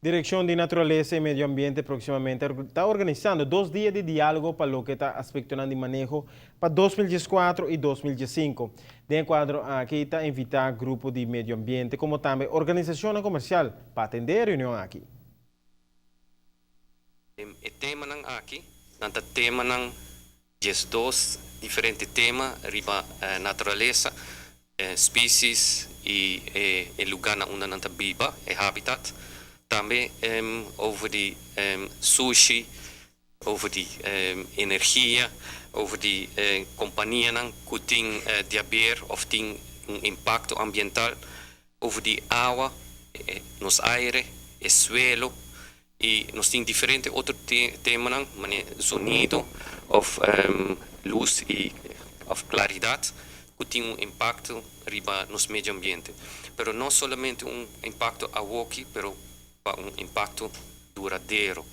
Direkshon di Naturalesa i Medio Ambiente próksimamente ta organisando 2 dia di diálogo pa loke ta aspektonan di maneho pa 2014 i 2015. Den e kuadro aki ta invitá grupo di medio ambiente komo tambe organisashon komersial pa atendé e reunion aki. E temanan aki, nan ta temanan 12 diferente tema riba naturalesa, species i lugá na unda nan ta biba, e habitat. Tambe over di sushi, over di energia, over di kompanianan ku tin di haber òf tin un impakto ambiental, over di awa, nos aire, e suelo, i nos tin diferente otro temanan, zonido òf lus i òf klaridat ku tin un impakto riba nos medio ambiente. Pero no solamente un impakto awoki, pero pa un impakto duradero.